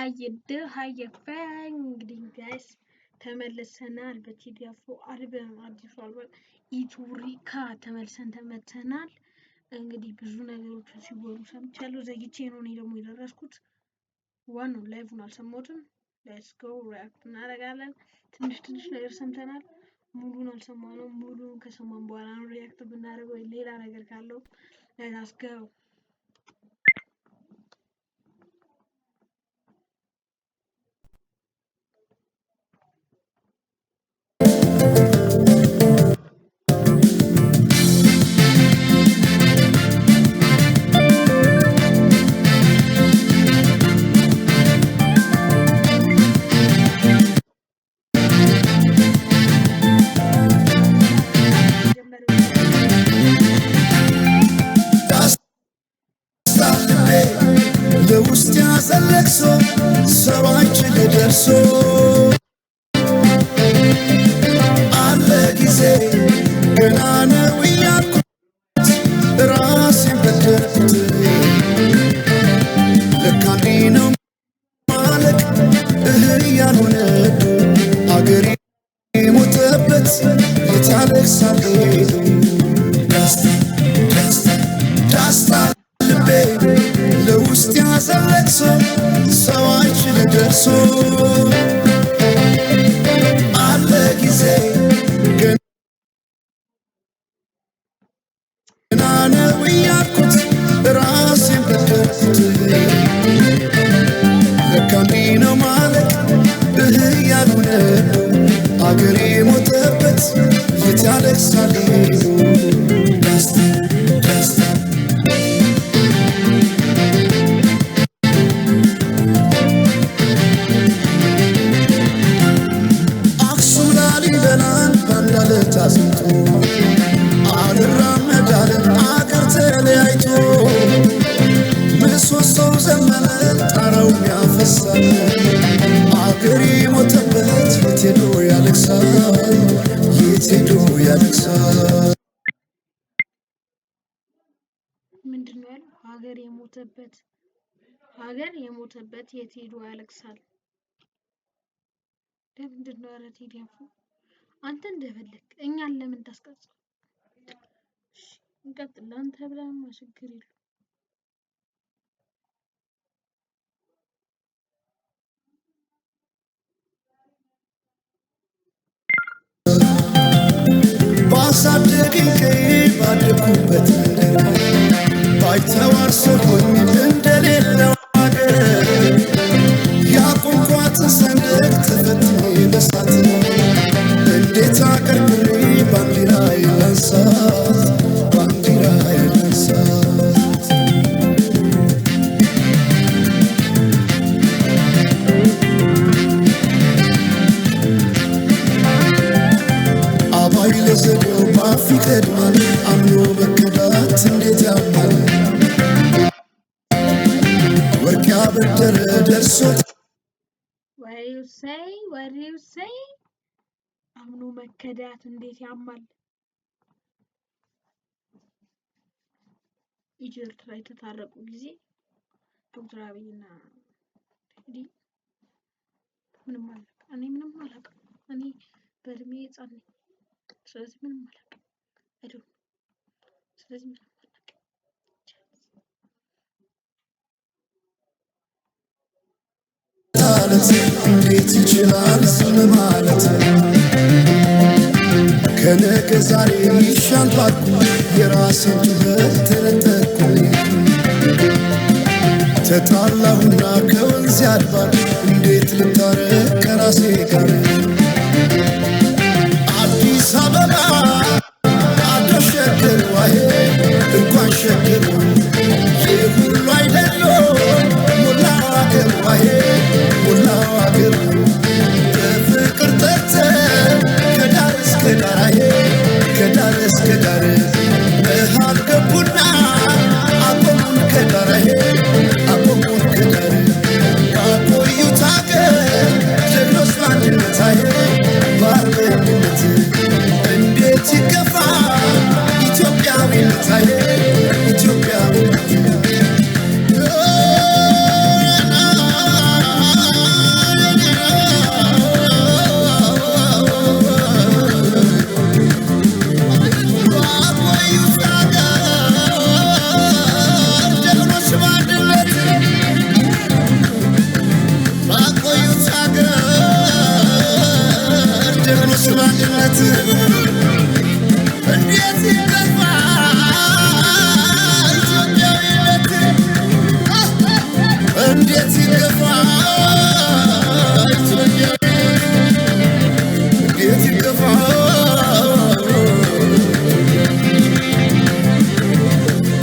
How you do, how you fang እንግዲህ guys ተመልሰናል። በቴዲ አፍሮ አልበም፣ አዲሱ አልበም ኢቱሪካ ተመልሰን ተመተናል። እንግዲህ ብዙ ነገሮችን ሲወሩ ሰምቻለሁ። ዘግቼ ነው እኔ ደግሞ የደረስኩት። ዋናው live ን አልሰማሁትም። Let's go, react እናደርጋለን። ትንሽ ትንሽ ነገር ሰምተናል። ሙሉን አልሰማነውም። ሙሉን ከሰማን በኋላ ነው react ብናደርገው ሌላ ነገር ካለው። Let's go. ለውስጥ ያዘለቅሶ ሰው አይችል ደርሶ አለ ጊዜ ገና ነው እያልኩት ራሴን በደልኩት። ለካ እንዲህ ነው ማለቅ እህ ያልሆነ አገሬ የሞተበት የት ያለቅሳል ሄዱ። ዳስታ ዳስታ ዳስታ ልቤ ለውስጥ ያዘለቅሶ ሰው አይችል ደርሶ አለ ጊዜ ገና ነው እያልኩት ራሴን በደልኩት። ለካ እንዲህ ነው ማለቅ እህ ያልሆነ አገሬ የሞተበት የት ያለቅሳል ሄዱ። ዳስታ ዳስታ። አክሱም ላሊበላን ባንድ አለት አጽንቶ አልራመድ አለን አገር ተለያይቶ። ምሰሶው ዘመነ ጣራው ያፈሳል አገር የሞተበት የት ሄዶ ያለቅሳል፣ የት ሄዶ ያለቅሳል። ምንድን ነው ያለው? ሀገር የሞተበት፣ ሀገር የሞተበት የት ሄዶ ያለቅሳል? ለምንድን ነው? ኧረ ቴዲ አፍሮ አንተ እንደፈለግ እኛን ለምን ታስቀጽ? እሺ እንቀጥል። ለአንተ ብለህማ ችግር የለውም። ባሳደገኝ ቀዬ ባደግኩበት መንደር ባይተዋር ሰሆኝ እንደሌለው አገር ያቆምኳትን ሰንደቅ ተፈትኜ በሳት እንዴት አቀርቅሬ ባንዲራዬን ላንሳት፣ ባንዲራዬን ላንሳት። አባይ ለዘዴው ባፍ ይቀድማል አምኖ መከዳት እንዴት ያማል። ወርቅ ያበደረ ደርሶ What do you say? What do you say? አምኖ መከዳት እንዴት ያማል። ኢትዮ ኤርትራ የተታረቁ ጊዜ ዶክተር አብይና ቴዲ ምንም አላውቅም። እኔ ምንም አላውቅም። እኔ በእድሜ ህፃን ነኝ። ስለዚህ ምንም አላውቅም። I don't ስለዚህ ምንም አላውቅም። ማለት እንዴት ይችላል ዝም ማለት? ከነገ ዛሬ ይሻል ባልኩ የራሴን ጩኸት ተነጠቅኩኝ። ተጣላሁና ከወንዝ ያድባር እንዴት ልታረቅ ከራሴ ጋር? አዲስ አበባ አዳሸገር ዋሄ እንኳን ሸገር ይህ ሁሉ አይደሎ ሞላው አገር ዋሄ ሞላው አገር በፍቅር ጠርተን ከዳር እስከ ዳር አሄ ከዳር እስከ ዳር መሃል ገቡና አቆሙን ከዳር አሄ አቆሙን ከዳር ያቆዩት አገር ጀግኖች በአንድነት። ጀግኖች በአንድነት እንዴት ይገፋ ኢትዮጵያዊነት፣ እንዴት ይገፋ ኢትዮጵያዊነት፣ እንዴት ይገፋ።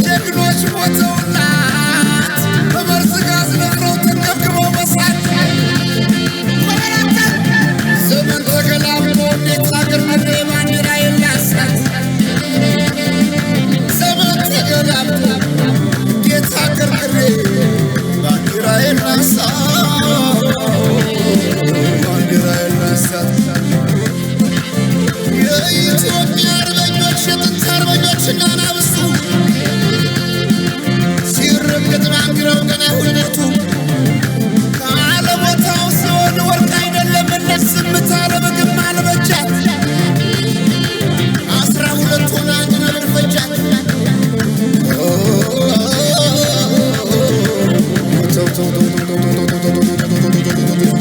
ጀግኖች ሞተውላት በመርዝ ጋዝ ነፍረው ተንገብግበው በሳት ዘመን ተገላብጦ እንዴት ሀገር ምድሬ ባንዲራ የላሳት፣ ዘመን ተገላብጦ እንዴት ሀገር ምድሬ ባንዲራ የላሳት፣ ባንዲራ የላሳት። የኢትዮጵያ አርበኞች የጥንት አርበኞች እና አናብስቱ ሲረገጥ ባንዲራው ገና ሁለቱ ካለቦታው ሲሆን ወርቅ አይደለም እነት ዝምታ ለምግብ አልበጃት፣ 12 ሆነ አንድ ነብር ፈጃት። ተው ተው ተው ተው ተው ተው ተው ተው ተው።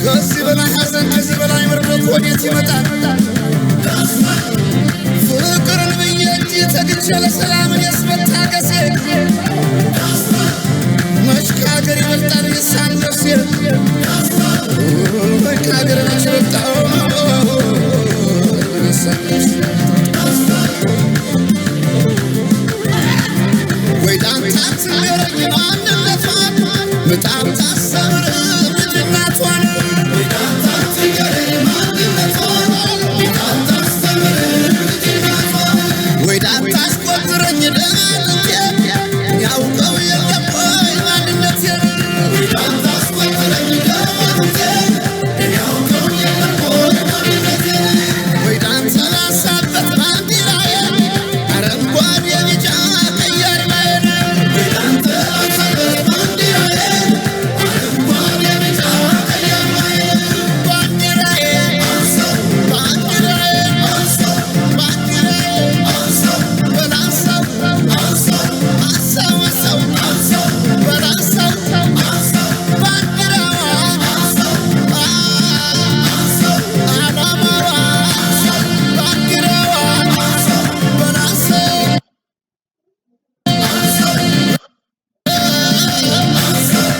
ከዚህ በላይ ሐዘን፣ ከዚህ በላይ ምርደት ወዴት ይመጣል? ፍቅርን ብዬ እንጂ ተግቼ ለሰላም እኔስ መታገሴ መች ከሀገር ይበልጣል የሳን ነፍሴ፣ መች ከሀገር መች ይበልጣል የሳን ነፍሴ። ወይ ዳንታ ትንገረኝ ማንነቷን፣ ምጣም ታሰምር ልጅናቷን፣ ወይ ዳንታ ትንገረኝ ማንነቷን፣ ምጣም ታስተምር ልጅናቷን፣ ወይ ዳንታ አስቆጥረኝ ደማጥንቴ ያውቀው የለም ወይ ማንነቴን፣ ወይ ዳንታ አስቆጥረኝ ደማጥንቴ ያውቀው የለም ወይ ማንነቴን፣ ወይ ዳንታ ላንሳበት ባንዲራዬ አረንጓዴ ቢጫ ቀይ አርማዬን፣ ወይ ዳንታ ላንሳበት ባንዲራዬ አረንጓዴ ቢጫ ቀይ አርማዬን። ባንዲራዬ አንሳው፣ ባንዲራዬ አንሳው፣ ባንዲራዬ አንሳው፣ በላንሳው አንሳው፣ አንሳው አንሳው አንሳው፣ በላንሳው አንሳው፣ ባንዲራዋ አንሳው፣ አንሳው፣ አላማዋ አንሳው፣ ባንዲራዋ አንሳው፣ በላንሳው። አንሳው አንሳው።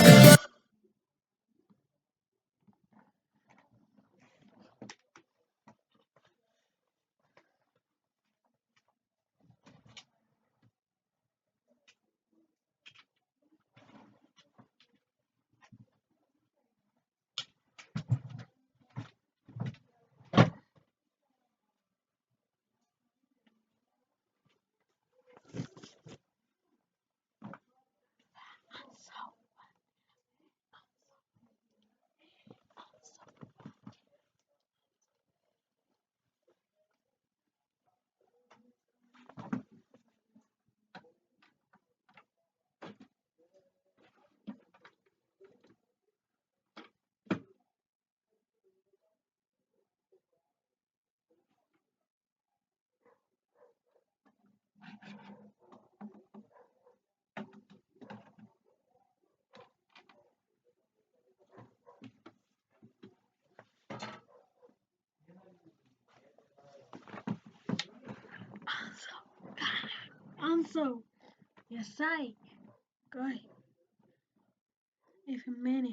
አንሳው አንሳው። የሳይ ቆይ ኤፍሜኔ